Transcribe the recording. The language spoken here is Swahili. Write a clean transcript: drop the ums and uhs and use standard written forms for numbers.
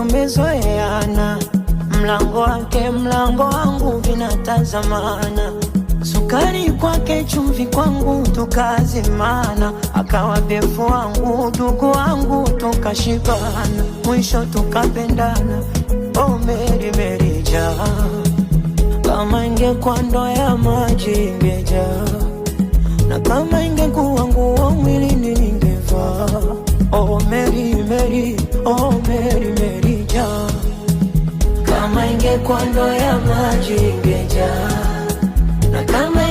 Tumezoeana, mlango wake mlango wangu vinatazamana, sukari kwake chumvi kwangu tukazimana, akawa befu wangu dugu wangu tukashibana, mwisho tukapendana. Oh Meri Meri jaa, kama ingekuwa ndoo ya maji ingejaa, na kama ingekuwa nguo mwilini ningevaa. Oh Mary Mary, oh Mary Mary jaa, kama ingekuwa ndoo ya maji ingejaa, na kama